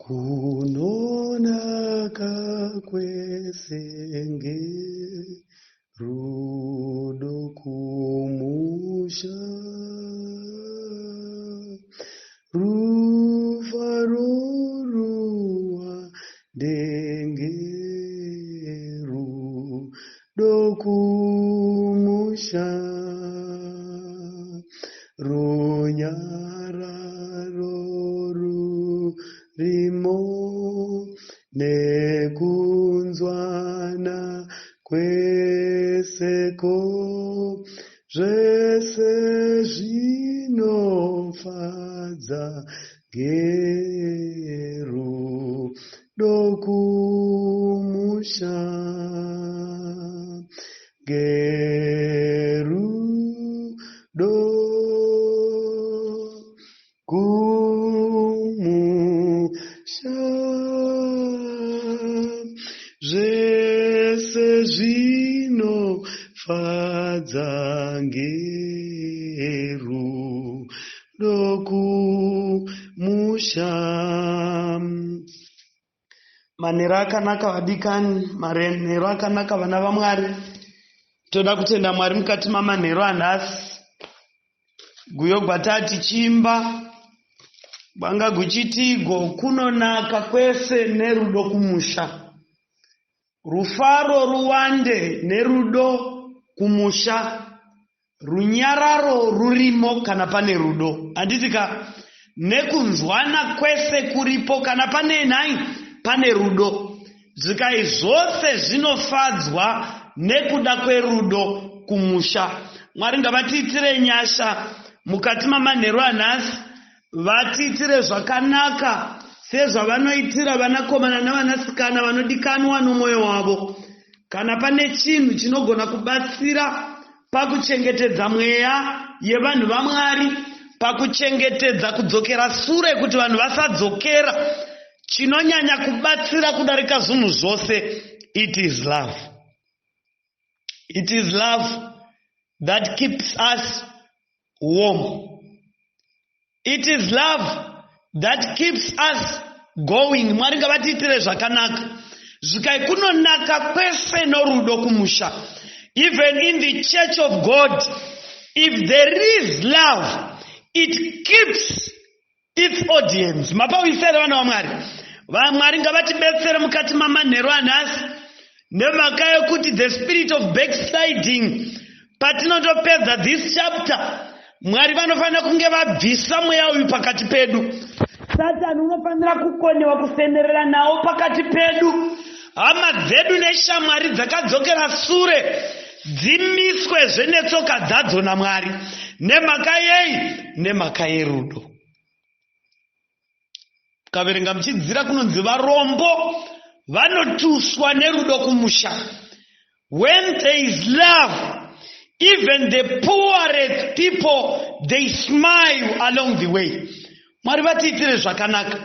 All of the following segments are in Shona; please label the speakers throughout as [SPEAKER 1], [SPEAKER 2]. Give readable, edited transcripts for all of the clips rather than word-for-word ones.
[SPEAKER 1] Kunonaka kwese ngerudo kumusha. Rufaro ruwande ngerudo kumusha. Runyararo rurimo nekunzwana kweseko, zvese zvinofadza ngerudo kumusha. Ngerudo kumusha, zvese zvinofadza ngerudo kumusha. Manheru akanaka vadikani, manheru akanaka vana vaMwari. Toda kutenda Mwari mukati mamanheru anhasi. Guyo gwatati chiimba gwanga guchitigo kunonaka kwese nerudo kumusha. Rufaro ruwande nerudo kumusha. Runyararo rurimo kana pane rudo. Handiti ka? Nekunzwana kwese kuripo kana pane nhai pane rudo. Zvikai zvose zvinofadzwa nekuda kwerudo kumusha. Mwari ngavatiitire nyasha mukati mamanheru anhasi, vatiitire zvakanaka sezvavanoitira vanakomana navanasikana vanodikanwa nomwoyo wavo. Kana pane chinhu chinogona kubatsira pakuchengetedza mweya yevanhu vaMwari, pakuchengetedza kudzokera sure kuti vanhu vasadzokera, chinonyanya kubatsira kudarika zvinhu zvose, it is love. It is love that keeps us warm. It is love that keeps us going. Mwari ngavatiitire zvakanaka. Zvikai kunonaka kwese norudo kumusha. Even in the church of God, if there is love, it keeps its audience. Mapawisere vana vaMwari. VaMwari ngavatibetsere mukati mamanheru anhasi, nemhaka yekuti the spirit of backsliding, patinotopedza this chapter, Mwari vanofanira kunge vabvisa mweya uyu pakati pedu. Satani unofanira kukonewa kusenerera nawo pakati pedu. Hama dzedu neshamwari dzakadzokera sure dzimiswezve netsoka dzadzo naMwari. Nemhaka yei? Nemhaka yerudo. Kaverenga muchidzira kunonzi varombo vanotuswa nerudo kumusha. When there is love, even the poorest people, they smile along the way. Mwari vatiitire zvakanaka.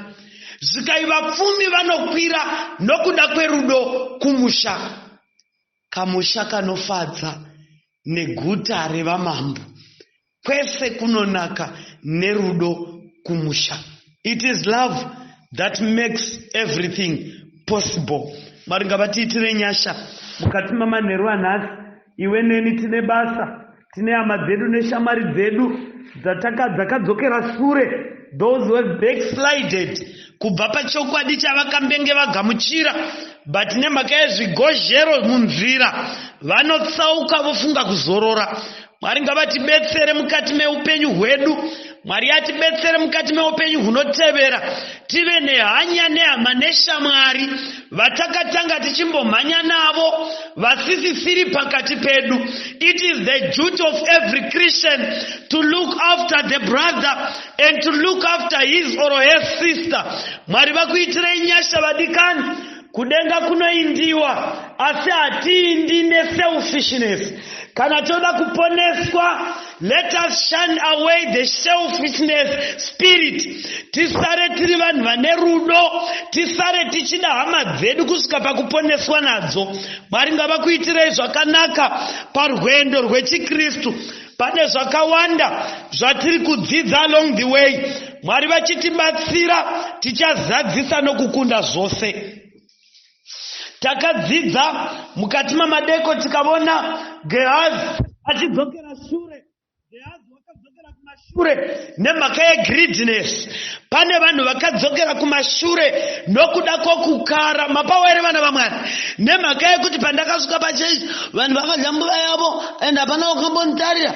[SPEAKER 1] Zvikai vapfumi vanokwira nokuda kwerudo kumusha. Kamusha kanofadza neguta revamambo. Kwese kunonaka nerudo kumusha. It is love that makes everything possible. Mwari ngavatiitire nyasha mukati mamanheru anhasi. Iwe neni tine basa, tine hama dzedu neshamwari dzedu dzakadzokera sure, those who have backslided kubva pachokwadi chavakambenge vagamuchira, but nemhaka yezvigozhero munzira vanotsauka vofunga kuzorora. Mwari ngavatibetsere mukati meupenyu hwedu. Mwari atibetsere mukati meupenyu hunotevera, tive nehanya nehama neshamwari vatakatanga tichimbomhanya navo vasisisiri pakati pedu. It is the duty of every Christian to look after the brother and to look after his or her sister. Mwari vakuitirei nyasha vadikani. Kudenga kunoindiwa, asi hatiindi neselfishness. Kana toda kuponeswa, let us shun away the selfishness spirit. Tisare tiri vanhu vane rudo, tisare tichida hama dzedu kusvika pakuponeswa nadzo. Mwari ngavakuitirei zvakanaka parwendo rwechiKristu. Pane zvakawanda zvatiri kudzidza along the way. Mwari vachitibatsira, tichazadzisa nokukunda zvose. Takadzidza mukati mamadeko tikavona Gehazi achidzokera shure. Gehazi wakadzokera kumashure nemhaka yegreediness. Pane vanhu vakadzokera kumashure nokuda kwokukara. Mapawa here vana vaMwari? Nemhaka yekuti pandakasvika pachechi vanhu vakadya mbuva yavo and hapana wakambonditarira,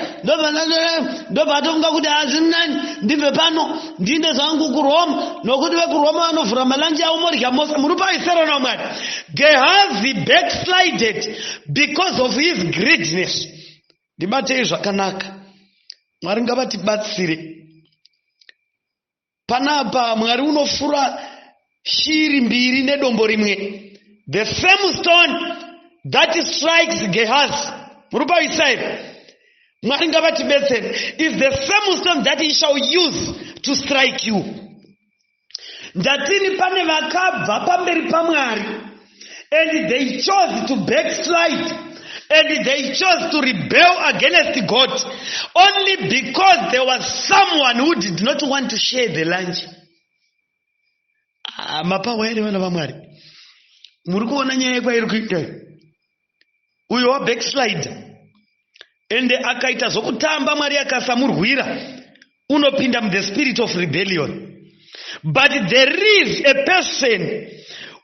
[SPEAKER 1] ndobva atofunga kuti hazviri nani ndibve pano ndiinde zvangu kuRoma, nokuti vekuRoma vanovhura malunch avo modya mose. Muri paisero naMwari. Gehazi backslided because of his greediness. Ndibatei zvakanaka. Mwari ngavatibatsire. Panapa Mwari unofura shiri mbiri nedombo rimwe. The same stone that strikes Gehazi, muri paIsraeri, Mwari ngavatibetsere, is the same stone that he shall use to strike you. Ndatini pane vakabva pamberi paMwari and they chose to backslide and they chose to rebel against God only because there was someone who did not want to share the lunch. Ah, mapawa here vana vaMwari? Muri kuona nyaya yekwairi kuita uyo wabackslide ende akaita zvokutamba, Mwari akasamurwira, unopinda muthe spirit of rebellion. But there is a person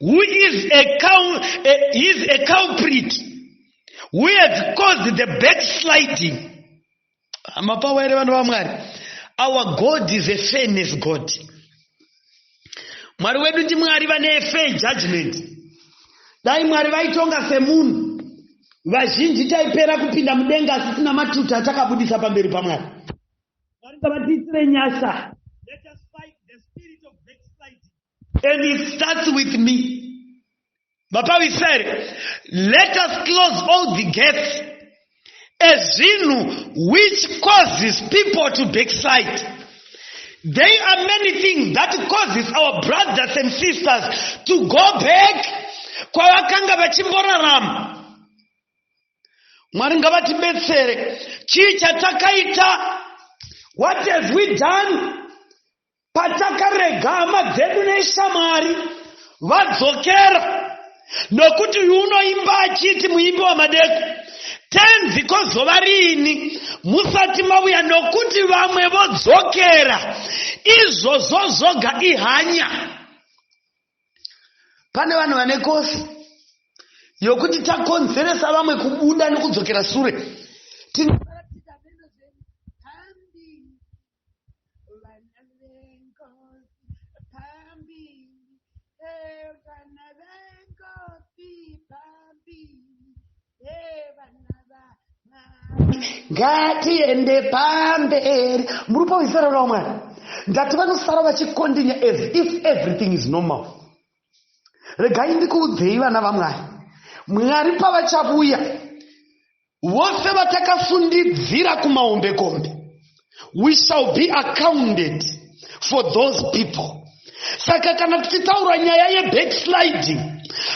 [SPEAKER 1] who is a culprit who has caused the backsliding. Mapawa here vanhu vaMwari? Our God is a fairness God. Mwari wedu ndiMwari vane fair judgment. Dai Mwari vaitonga semunhu, vazhinji taipera kupinda mudenga asi tisina matuta atakabudisa pamberi paMwari. Mwari ngavatiitire nyasha. Let us fight the spirit of backsliding, and it starts with me. Vapawisere, let us close all the gates ezvinhu which causes people to backslide. There are many things that causes our brothers and sisters to go back kwavakanga vachimborarama. Mwari ngavatibetsere. Chii chatakaita? What have we done patakarega hama dzedu neshamwari vadzokera? Nokuti uyu unoimba achiti, muimbi wamadeko, "Tenzi, kozova riini musati mauya, nokuti vamwe vodzokera?" Izvozvo zvoga ihanya. Pane vanhu vane kosi yokuti takonzeresa vamwe kubuda nekudzokera sure. Tinosara pamberi, vana venkosi, pamberi, vana venkosi, pamberi, vana vaMwari, ngatiende pamberi. Muri pawisera raMwari. Ndati vanosara vachicontinue as if everything is normal. Regai ndikuudzei, vana vaMwari, Mwari pavachavuya, vose vatakafundidzira kumahombekombe, we shall be accounted for those people. Saka kana tichitaura nyaya yebacksliding,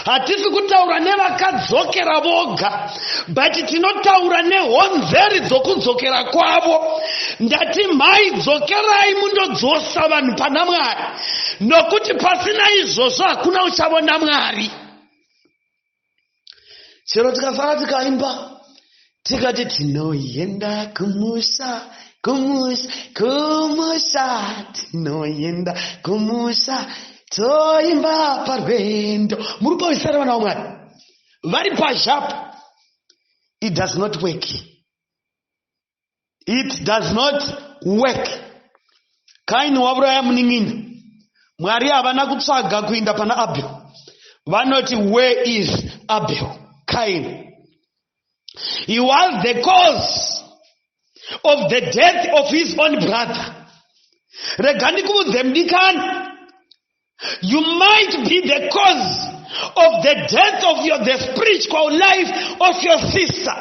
[SPEAKER 1] hatisi kutaura nevakadzokera voga, but tinotaura nehonzeri dzokudzokera kwavo. Ndati mhai, dzokerai mundodzosa vanhu pana Mwari, nokuti pasina izvozvo hakuna uchavona Mwari. Chero tikasara tikaimba tikati tinoenda kumusha, kumusha, kumusha, tinoenda kumusha, toimba parwendo, muri pawisara vana vaMwari vari pazhapo, it does not work. It does not work. Kaini wauraya munin'ina, Mwari havana kutsvaga kuinda pana Abel. Vanoti, "Where is Abel?" Kain, he was the cause of the death of his own brother. Rega ndikuudze, mudikani, you might be the cause of the death of the spiritual life of your sister.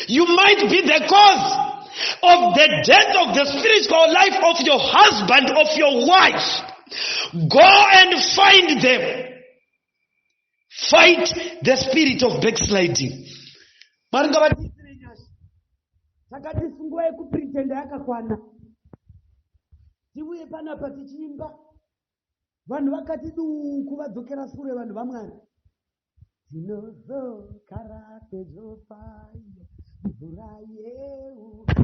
[SPEAKER 1] You might be the cause of the death of the spiritual life of your husband, of your wife. Go and find them. Fight the spirit of backsliding. Mwari ngavatiitire nyasha. Takati nguva yekupretenda yakakwana. Tiuye panapa tichiimba. Vanhu vakati duku vadzokera sure vanhu vaMwari. Tinozogara pedyo payo mvura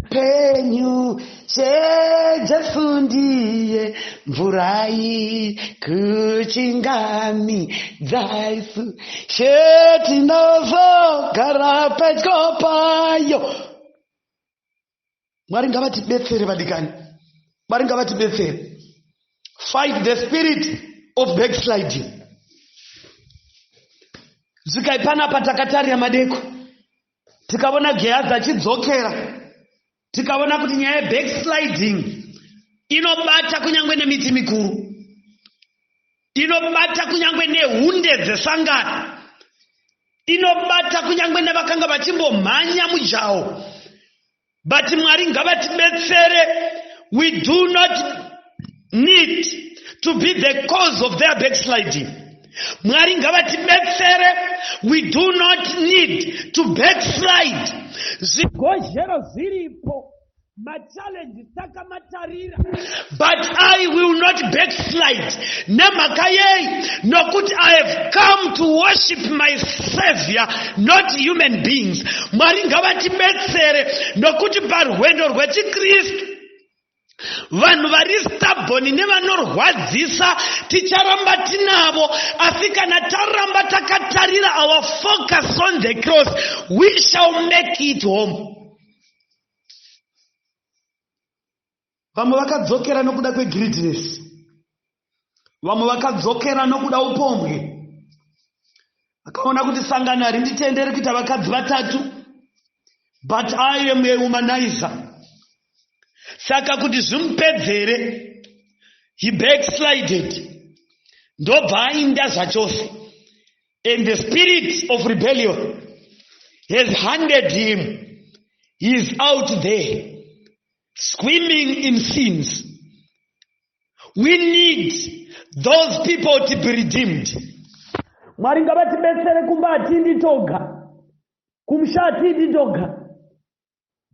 [SPEAKER 1] yeupenyu She Jesu ndiye mvura ikuchingamidza isu She tinozogara pedyo payo. Mwari ngavatibetsere vadikani. Mwari ngavatibetsere. Fight the spirit of backsliding. Svikai panapa takatarira madeko. Tikaona Gehazi achidzokera. Tikaona kuti nyaya yebacksliding inobata kunyange nemiti mikuru. Inobata kunyange nehunde dzesangano. Inobata kunyange nevakanga vachimbomhanya mujaho. But Mwari ngavatibetsere. We do not need to be the cause of their backsliding. Mwari ngavatibetsere. We do not need to backslide. Zvigozhero zviripo. Machallenges takamatarira. But I will not backslide. Nemhaka yei? Nokuti I have come to worship my savior, not human beings. Mwari ngavatibetsere nokuti parwendo rwechiKristu vanhu vari stubborn nevanorwadzisa ticharamba tinavo, asi kana taramba takatarira our focus on the cross, we shall make it home. Vamwe vakadzokera nokuda kwegreediness, vamwe vakadzokera nokuda upombwe. Akaona kuti sangano harinditenderi kuita vakadzi vatatu, but I am a womanizer. Saka kuti zvimupedzere, he backslided, ndobva ainda zvachose. And the spirit of rebellion has handed him. He is out there swimming in sins. We need those people to be redeemed. Mwari ngavatibetsere kumba hatindi toga, kumusha hatindi toga.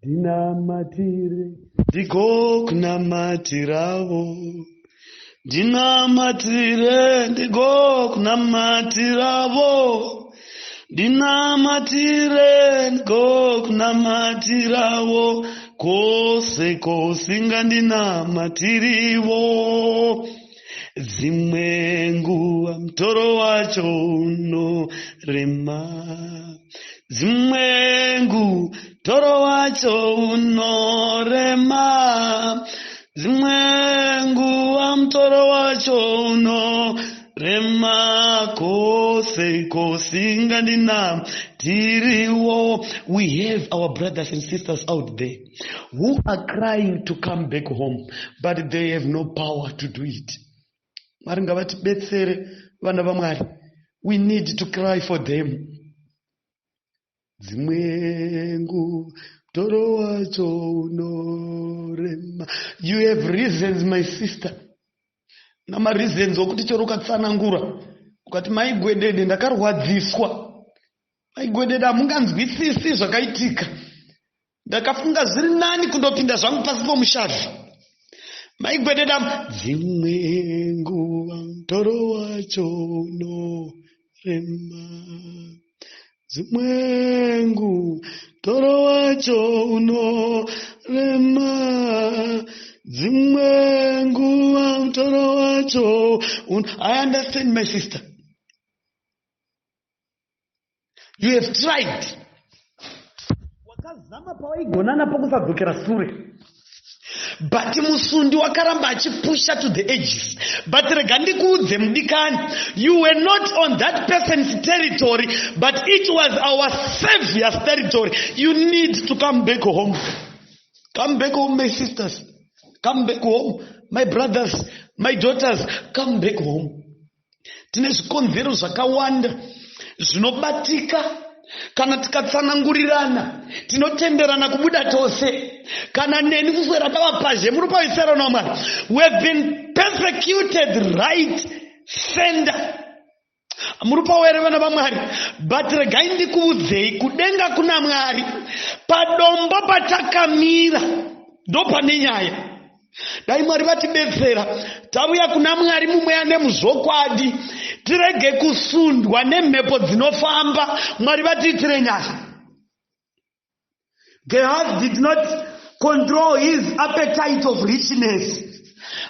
[SPEAKER 1] Ndinamatire ndigokunamatiravo, ndinamatire ndigokunamatiravo, ndinamatire ndigokunamatiravo, kwose kwosingandinamatirivo. Dzimwe nguva mutoro wacho unorema, dzimwe nguva mutoro wacho unorema, dzimwe nguva mutoro wacho unorema, kwose kwosingandinamatiriwo. We have our brothers and sisters out there who are crying to come back home, but they have no power to do it. Mwari ngavatibetsere vana vaMwari. We need to cry for them. Dzimwe nguva mutoro wacho unorema. You have reasons, my sister. Namareasons okuti chero ukatsanangura ukati maigwedede ndakarwadziswa, maigwedede hamunganzwisisi zvakaitika, ndakafunga zviri nani kundopinda zvangu pasi pomushavi, maigwedede. Dzimwe nguva mutoro wacho unorema, dzimwe nguva mutoro wacho unorema, dzimwe nguva mutoro wacho. I understand, my sister. You have tried. Wakazama pawaigona napo kusadzokera sure, but musundi wakaramba achipusha to the edges. But rega ndikuudze mudikani, you were not on that person's territory, but it was our savior's territory. You need to come back home. Come back home, my sisters. Come back home, my brothers, my daughters. Come back home. Tine zvikonzero zvakawanda zvinobatika. Kana tikatsanangurirana, tinotenderana kubuda tose. Kana neni kuswera tava pazhe muri paisero naMwari. We have been persecuted right center. Muri pawere vana vaMwari, but regai ndikuudzei, kudenga kuna Mwari, padombo patakamira ndo pane nyaya. Dai Mwari vatibetsera, tauya kuna Mwari mumweya nemuzvokwadi, tirege kusundwa nemhepo dzinofamba. Mwari vatiitire nyasha. Gehazi did not control his appetite of richness.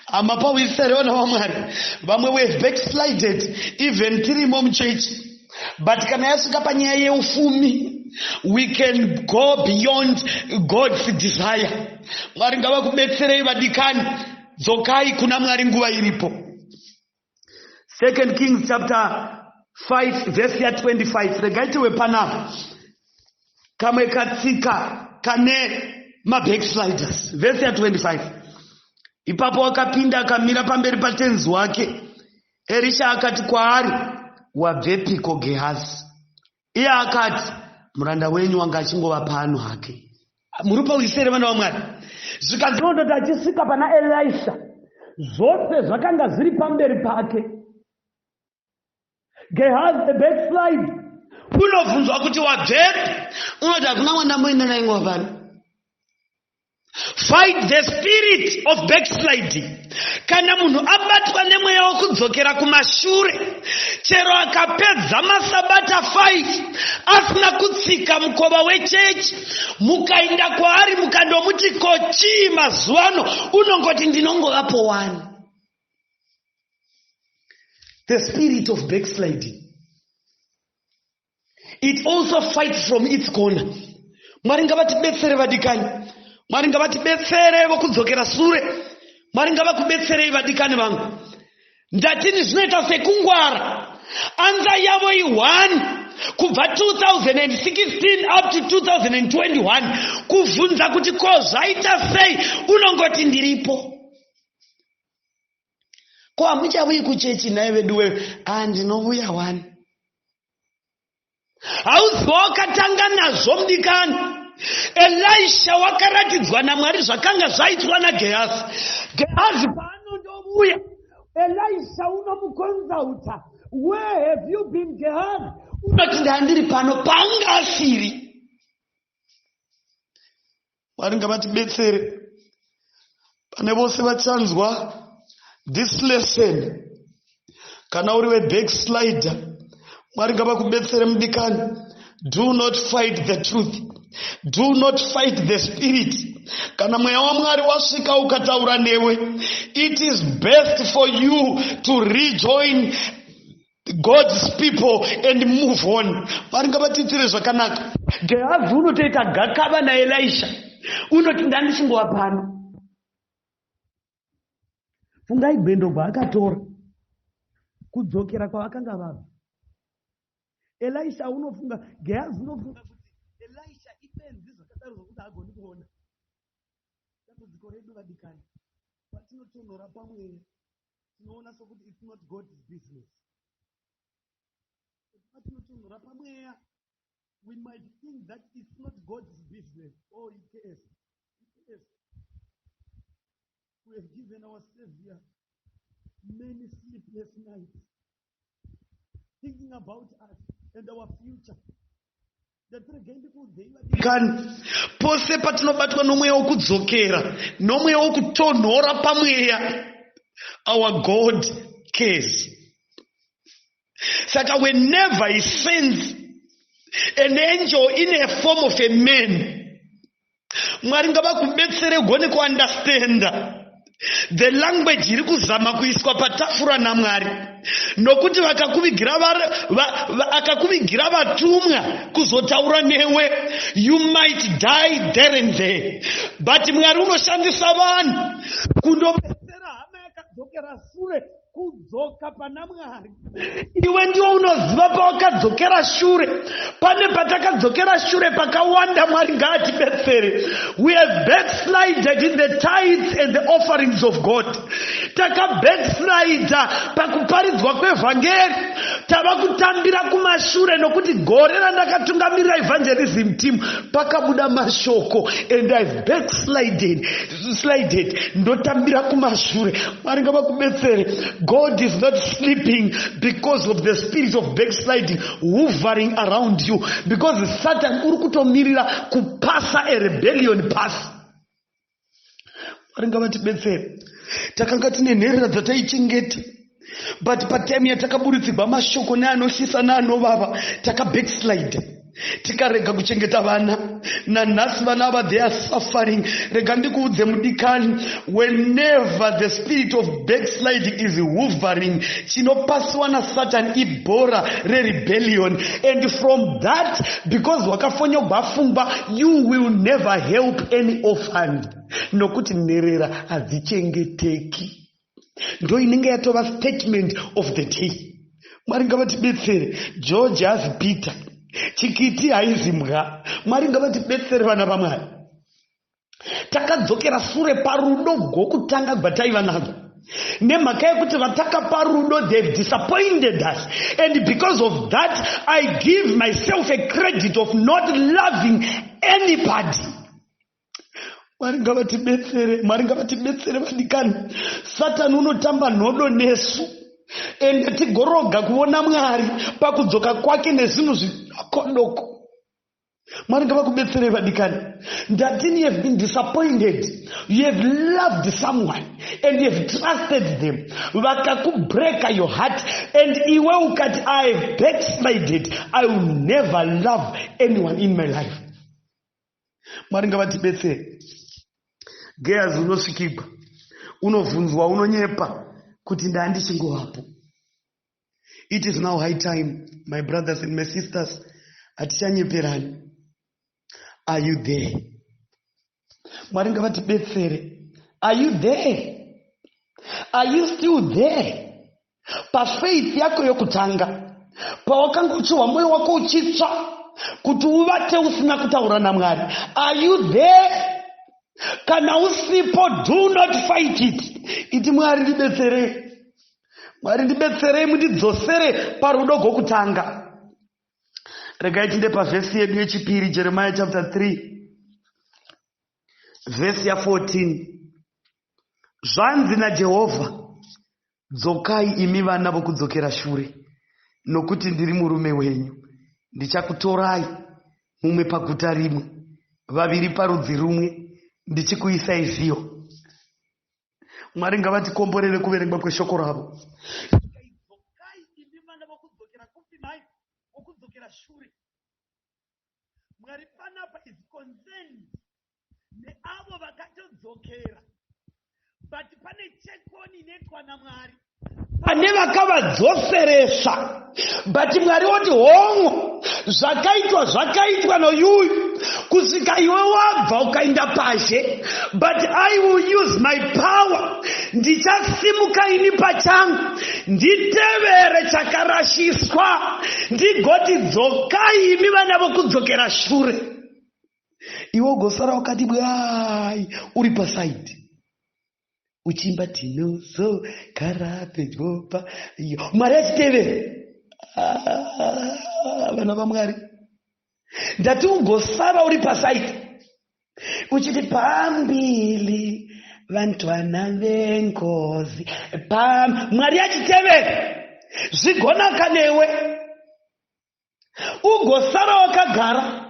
[SPEAKER 1] Hama, pawisere vana vaMwari, vamwe we have backslided even tirimo muchechi, but kana yasvika panyaya yeufumi, we can go beyond God's desire. Mwari ngavakubetserei, vadikani. Dzokai kuna Mwari nguva iripo. Second Kings chapter 5 verse ya25. Regai tiwe panapa kamwe katsika kane mabacksliders. Vhesi ya25: Ipapo akapinda, akamira pamberi patenzi wake. Erisha akati kwaari, "Wabvepiko, Gehazi?" Iye akati, "Muranda wenyu wanga achingova pano hake." Muri pauisere, vana vaMwari? Zvikanzi achisvika pana Elisha, zvose zvakanga zviri pamberi pake. Gehazi the backslide unobvunzwa kuti, "Wabvepi?" Unoti, "Hakuna mwana muine naingova pano." Fight the spirit of backsliding. Kana munhu abatwa nemweya wekudzokera kumashure, chero akapedza masabata 5 asina kutsika mukova wechechi, mukaenda kwaari mukandomuti, "Ko chii mazuva ano?" unongoti, "Ndinongovapo 1." The spirit of backsliding, it also fights from its corner. Mwari ngavatibetsere, vadikani. Mwari ngavatibetsere vokudzokera sure. Mwari ngavakubetserei, vadikani vangu. Ndatini zvinoita sekungwara. Answer yavo i1 kubva 2016 up to 2021. Kuvhunza kuti, "Ko zvaita sei?" unongoti, "Ndiripo." "Ko hamuchavuyi kuchechi nai veduwe?" "A, ndinovuya 1." Hauziva wakatanga nazvo, mudikani. Elisha wakaratidzwa naMwari zvakanga zvaitwa naGehazi. Gehazi paanondouya, Elisha unomuconsulta, "Where have you been, Gehazi?" Unoti, "Ndandiri pano." Panga asiri. Mwari ngavatibetsere. Pane vose vachanzwa this lesson, kana uri webackslider, Mwari ngavakubetsere, mudikani. Do not fight the truth. Do not fight the spirit. Kana mweya waMwari wasvika ukataura newe, it is best for you to rejoin God's people and move on. Mwari ngavatiitire zvakanaka. Gehazi unotoita gakava naElisha, unoti, "Ndandichingova pano." Fungai gwendo gwaakatora kudzokera kwavakanga vabva. Elisha unofunga, Gehazi unofunga kuti Elisha ibenzi zvakadaro zvokuti haagoni kuona. Dambudziko redu, vadikani, patinotonhora pamweya, tinoona sokuti it's not God's business. Patinotonhora pamweya, we might think that it's not God's business. Oh, he cares. He cares. We have given our Savior many sleepless nights thinking about us and our future. Kani pose patinobatwa nomweya wokudzokera, nomweya wokutonhora pamweya, our God cares. Saka whenever he sends an angel in a form of a man, Mwari ngavakubetsere gone kuunderstanda the language iri kuzama kuiswa patafura naMwari, nokuti akakuvigira vatumwa kuzotaura newe, you might die there and there. But Mwari unoshandisa vanhu kundobetsera hama yakadzokera shure kudzoka pana Mwari. Iwe ndiwo unoziva pawakadzokera shure. Pane patakadzokera shure pakawanda. Mwari ngaatibetsere. We have backslided in the tithes and the offerings of God. Takabackslida pakuparidzwa kwevhangeri. Tava kutambira kumashure, nokuti gore randakatungamirira evangelism team pakabuda mashoko and I've backslided slided, ndotambira kumashure. Mwari ngavakubetsere. God is not sleeping because of the spirit of backsliding hovering around you, because Satan uri kutomirira kupasa a rebellion pass. Mwari ngavatibetsere. Takanga tine nherera dzataichengeta, but patime yatakaburitsigwa mashoko neanohlisa neanovava, takabackslide, tikarega kuchengeta vana. Nanhasi vana ava, they are suffering. Rega ndikuudze, mudikani, whenever the spirit of backsliding is hovering, chinopasiwa naSatan ibhora rerebellion. And from that, because wakafonyogwa pfungwa, you will never help any orphan, nokuti nherera hadzichengeteki. Ndo inenge yatova statement of the day. Mwari ngavatibetsere. George hazi Peter, chikiti haizi mbwa. Mwari ngavatibetsere, vana vamwari. Takadzokera sure parudo gwokutanga gwataiva narwo, nemhaka yekuti vatakapa rudo, they've disappointed us. And because of that, I give myself a credit of not loving anybody. Mwari ngavatibetsere, Mwari ngavatibetsere, vadikani. Satani unotamba nhodo nesu, ende tigoroga kuona Mwari pakudzoka kwake nezvinhu zvidoko doko. Mwari ngavakubetserei, vadikani. Ndatini, you have been disappointed. You have loved someone and you have trusted them, vakakubreaka your heart, and iwe ukati, "I have backslided. I will never love anyone in my life." Mwari ngavatibetsere. Gehazi unosvikigwa, unovhunzwa, unonyepa kuti ndandichingovapo. It is now high time, my brothers and my sisters. Hatichanyeperani. Are you there? Mwari ngavatibetsere. Are you there? Are you still there pafaith yako yokutanga, pawakanga uchiwa mwoyo wako uchitsva kuti uvate usina kutaura naMwari? Are you there? Kana usipo, do not fight it. Iti, "Mwari, ndibetserei. Mwari, ndibetserei, mundidzosere parudo gwokutanga." Regai tinde pavhesi yedu yechipiri, Jeremiah chapter 3, vhesi ya14. Zvanzi naJehovha, "Dzokai, imi vana vokudzokera shure, nokuti ndiri murume wenyu. Ndichakutorai, mumwe paguta rimwe, vaviri parudzi rumwe, ndichikuisai Ziyo." Mwari ngavatikomborere kuverengwa kweshoko ravo. Dzokai, imi vana vokudzokera kupi mai? Vokudzokera shure. Mwari panapa is concerned neavo vakatodzokera, but pane chekoni inoitwa naMwari pane vakavadzoseresa. But Mwari woti, "Hongo, zvakaitwa zvakaitwa noyuyu kusvika iwe wabva ukaenda pazhe, but I will use my power. Ndichasimuka ini pachangu, nditevere chakarashiswa, ndigoti, 'Dzokai, imi vana vokudzokera shure.'" Iwe ugosara wakati bwai, uri paside, uchiimba, "Tinozogara pedyo pa iyo," Mwari achitevera. Ah, vana vamwari, ndati ugosara uri paside uchiti, "Phambili bantwana beNkosi pam," Mwari achitevera. Zvigonaka newe ugosara wakagara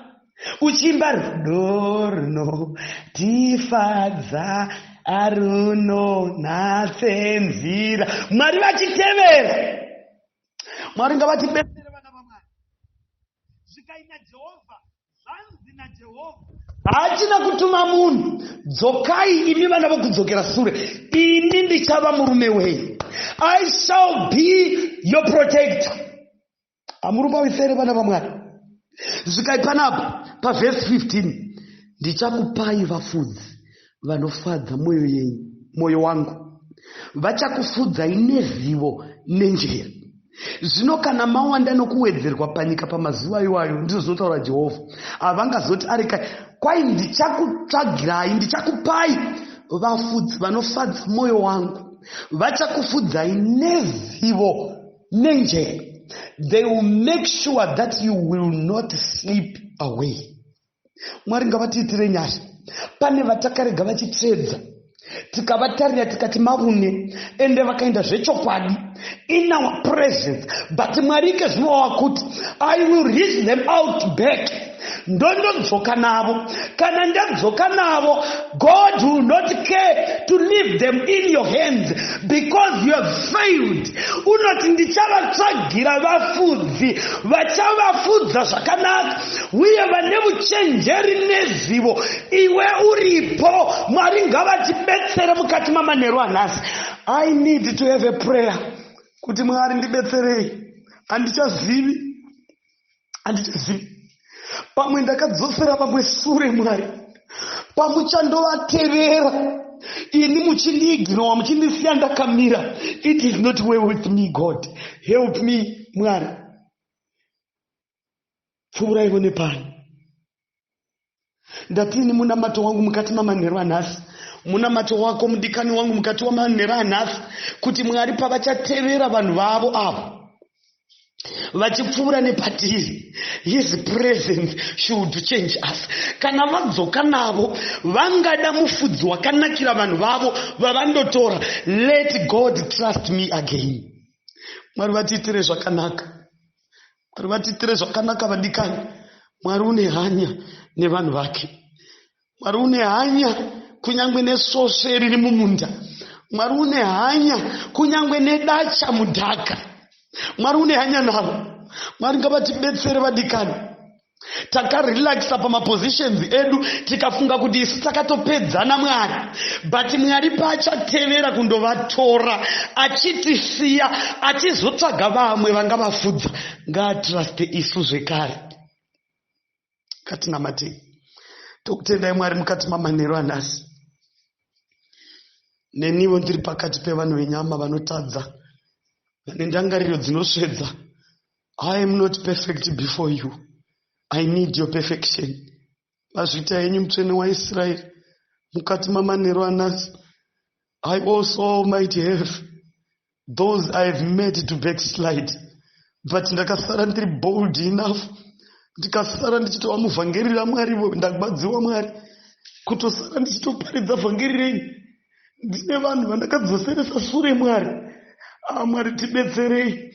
[SPEAKER 1] uchiimba, "Rudo runotifadza arunonatse nzira," Mwari vachitevera. Mwari ngavatibetsere, vana vamwari. Zvikai naJehovha, zvanzi naJehovha, haachina kutuma munhu, "Dzokai, imi vana vokudzokera sure, ini ndichava murume wenyu. I shall be your protector." Hamurumbawisere, vana vamwari? Zvikai panapa pavhesi 15, "Ndichakupai vafudzi vanofadza mwoyo yenyu, mwoyo wangu. Vachakufudzai nezivo nenjere. Zvino kana mawanda nokuwedzerwa panyika pamazuva iwayo," ndizvo zvinotaura Jehovha, "havangazoti arekai kwai ndichakutsvagirai, ndichakupai vafudzi vanofadza mwoyo wangu, vachakufudzai nezivo nenjere." They will make sure that you will not sleep away. Mwari ngavatiitire nyasha. Pane vatakarega vachitsvedza, tikavatarira, tikati mavune, ende vakaenda zvechokwadi in our presence. But Mwari ike zvino wakuti, "I will reach them out back. Ndondodzoka navo. Kana ndadzoka navo, God will not care to leave them in your hands because you have failed. Unoti ndichavatsvagira vafudzi vachavafudza zvakanaka uye vane uchenjeri nezivo. Iwe uripo. Mwari ngavatibetsere mukati mamanheru anhasi. I need to have a prayer kuti Mwari ndibetserei. Handichazivi, handichazivi. Pamwe ndakadzosera vamwe sure. Mwari, pamuchandovatevera ini muchindiignora, muchindisiya ndakamira, it is not well with me. God, help me. Mwari, pfuuraivo nepano. Ndatini munamato wangu mukati mamanheru anhasi, munamato wako mudikani wangu mukati wamanheru anhasi, kuti Mwari pavachatevera vanhu vavo avo vachipfuura nepatiri, His presence should change us. Kana vadzoka navo, vangada mufudzi wakanakira vanhu vavo vavandotora. Let God trust me again. Mwari vatiitire zvakanaka. Mwari vatiitire zvakanaka, vadikani. Mwari une hanya nevanhu vake. Mwari une hanya kunyange nesvosve riri mumunda. Mwari une hanya kunyange nedacha mudhaka. Mwari une hanya navo. Mwari ngavatibetsere, vadikani. Takarelaxa pamapositions edu, tikafunga kuti isu takatopedzana Mwari, but Mwari paachatevera kundovatora, achitisiya achizotsvaga vamwe vangavafudza, ngaatruste isu zvekare. Ngatinamatei. Tokutendai, Mwari, mukati mamanheru anhasi. Neniwo ndiri pakati pevanhu venyama vanotadza, vane ndangariro dzinosvedza. I am not perfect before you. I need your perfection. Mazvita henyu, Mutsvene waIsraeri. Mukati mamanheru anhasi, I also might have those I have made to backslide, but ndakasara ndiri bold enough, ndikasara ndichitova muvhangeri raMwari. Ndagwadziwa, Mwari, kutosara ndichitoparidza vhangeri renyu. Ndine vanhu vandakadzoseresa sure, Mwari. Ah, Mwari, tibetserei.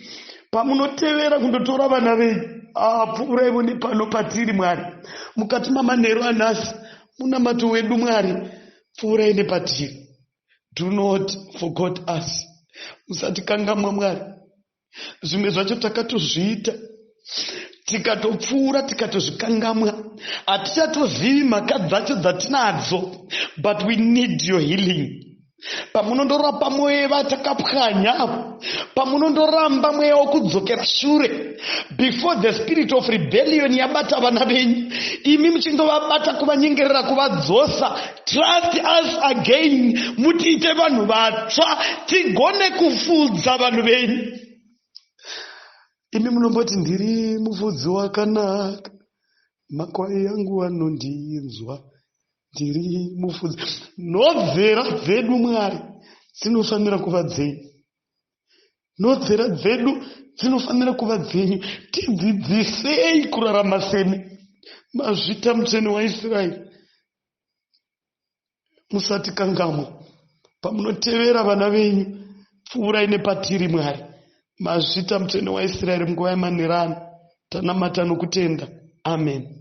[SPEAKER 1] Pamunotevera kundotora vana venyu, ah, pfuuraivo nepano patiri, Mwari. Mukati mamanheru anhasi, munamato wedu, Mwari, pfuurai nepatiri. Do not forget us. Musatikangamwa, Mwari. Zvimwe zvacho takatozviita, tikatopfuura, tikatozvikangamwa, hatichatozivi mhaka dzacho dzatinadzo, but we need your healing. Pamunondorapa mweya vatakapwanya, pamunondoramba mweya wokudzokera shure, before the spirit of rebellion yabata vana venyu, imi muchindovabata, kuvanyengerera, kuvadzosa, trust us again. Mutiite vanhu vatsva, tigone kufudza vanhu venyu. Imi munomboti, "Ndiri mufudzi wakanaka, makwai angu anondinzwa, ndiri mufudzi." Nhodzera dzedu, Mwari, dzinofanira kuva dzenyu. Nhodzera dzedu dzinofanira kuva dzenyu. Tidzidzisei kurarama semi. Mazvita, Mutsvene waIsraeri. Musatikangamwa. Pamunotevera vana venyu, pfuurai nepatiri, Mwari. Mazvita, Mutsvene waIsraeri. Munguva yemanheru ano tanamata nokutenda. Amen.